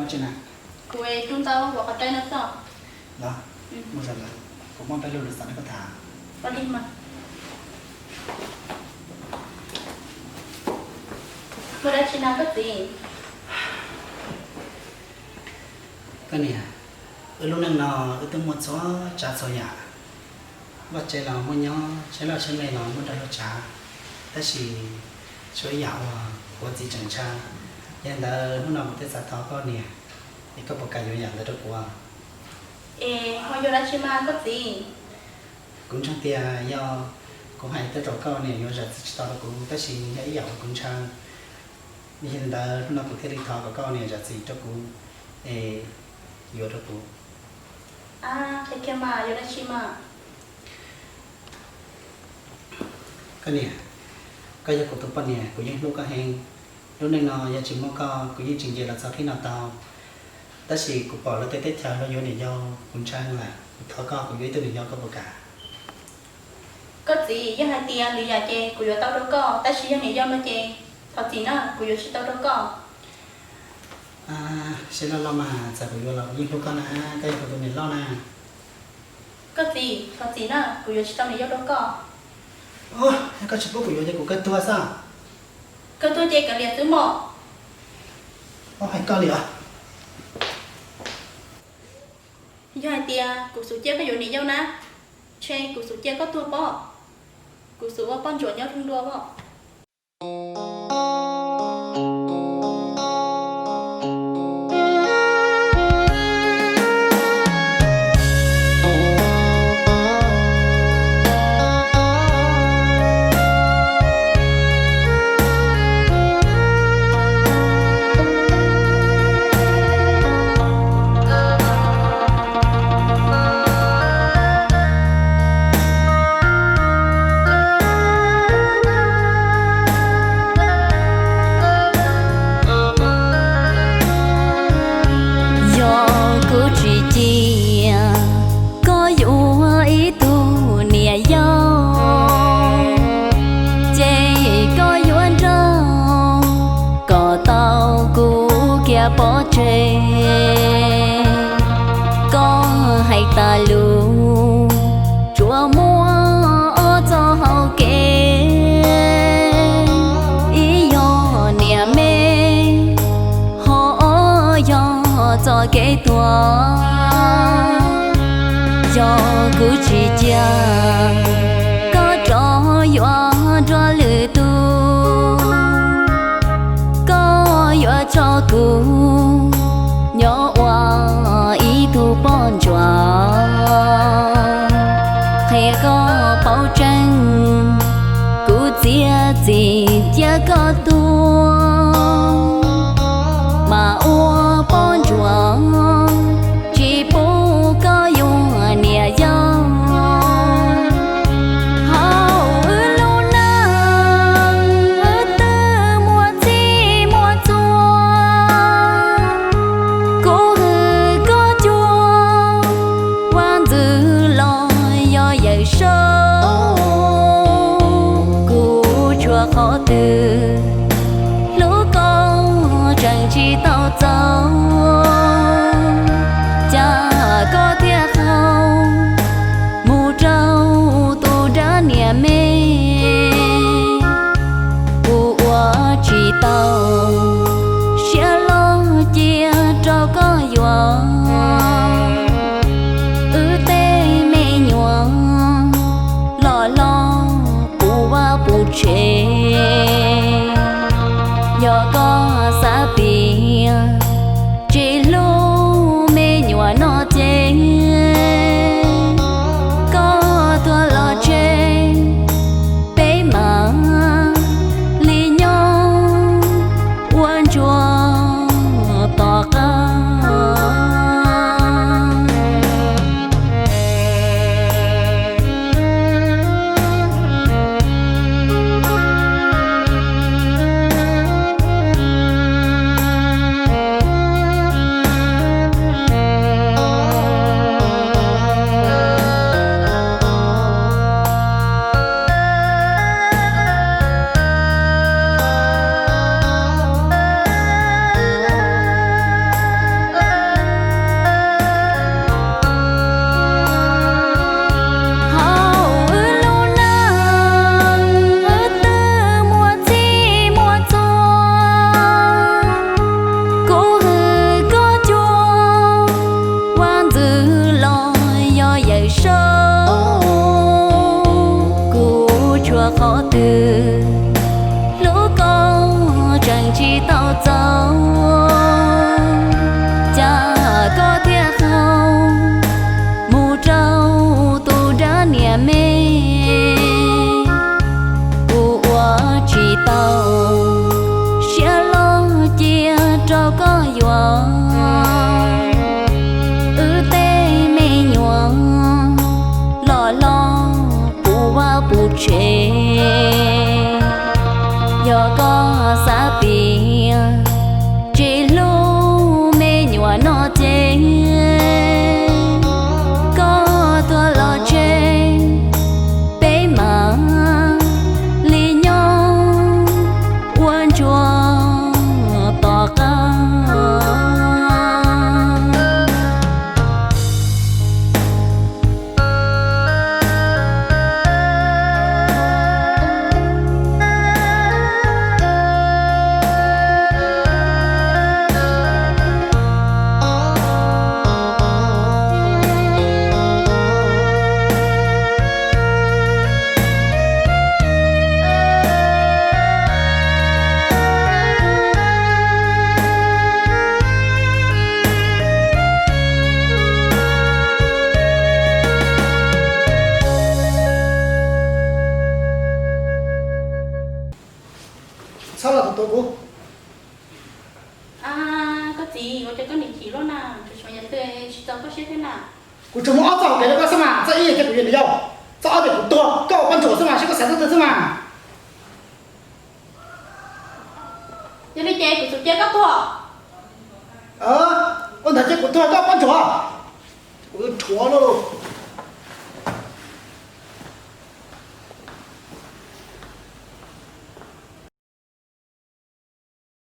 Tsis na, kuv rub ntawv ua qhov tseeb no xwb. Los, mus zam lawm, kuv muaj peb lo lus xav nrog koj tham. Ua li mas. Muaj dab tsi na koj txiv? Koj niam, wb lub neej no wb twb muaj txhua tsav txhua yam, vaj tse los muaj nyob, tsheb loj tsheb me los muaj nrog luag tsav, tab sis tshuav ib yam uas kuv txiv tseem ntshaw. Yog li ntawd hnub no kuv thiaj xav thov koj niam, es koj puas kam yuav yam ntawd rau kuv? Es ho yog dab tsi mas koj txiv? Kuv ntseeg tias yog kuv hais tuaj rau koj niam yuav zam txim tsis tau rau kuv, tab sis yog ib yam uas kuv ntshaw. Yog li ntawd hnub no kuv thiaj li thov kom koj niam zam txim rau kuv, es yuav rau kuv. Qhia kiag mas yog dab tsi mas? Koj niam, koj yog kuv tus poj niam, kuv yeej hlub koj heev. Lub neej no yog tsis muaj koj kuv yeej tsis nce los txog qib no tau. Tab sis kuv pom luag tej teb chaws luag yuav niam yau kuv ntshaw lawm, kuv thov koj kuv yuav ib tug niam yau koj puas kam? Koj txiv, yog hais tias lwm yam ces kuv yuav tau rau koj, tab sis yog niam yau no ces thov txim na, kuv yuav tsis tau rau koj. Seb loj loj mas txawm kuv yuav los kuv yeej hlub koj na, koj yog kuv tus niam loj na. Koj txiv, thov txim na, kuv yuav tsis tau niam yau rau koj. Yog koj tsis pub kuv yuav ces kuv kawg tuag xwb. Kawg tuag ces kav liam xwb mog. Hais koj li os. Yog hais tias kuv xub cia koj yuav niam yau na, ntshe kuv xub cia koj tuag pob, kuv xub ua poj ntsuam nyob rau dua pob. Yog kuv tsis cia koj yuav ib tug niam yau, ces koj yuav nrog kom tau kuv kiag pov tseg. Koj hais tas lus tsuas muaj ob txoj hau kev, ib yog niam me, ho ob yog txoj kev tuag. Yog kuv tsis cia koj rov yuav nrog lwm tus, koj yuav tso kuv nyob ua ib tug poj ntsuam. Qhia koj paub tseeb, kuv txiav txim cia koj tuag, mas ua poj ntsuam tsis pub koj yuav niam yau. Hauv wb lub neej wb twb muaj txij muaj txua, kuv hwm koj cuag vaj ntxwv los yog yawm saub, kuv tshuav qhov twg hlub koj tseem tsis tau txaus. Tsev, yog koj xav tias tsis hlub me nyuam no ces koj tuaj los tsev, peb mam li nyob ua ntsuag tom qab. Txhob los tus tuav kuv. Koj txiv, ua cas koj nim chim luaj na, tsuas tshuav yam twg tsis txaus koj siab thiab na? Kuv tsuas muaj ob txoj hauv kev rau koj xwb mas, txoj ib yog cia kuv yuav niam yau, txoj ob tias kuv tuag koj ua poj ntsuam xwb mas, saib koj xav txog twg xwb mas. Yog li ces kuv txum cia koj tuag. Ua ntawd ces kuv tuag koj ua poj ntsuam. Kuv rhuav lawm.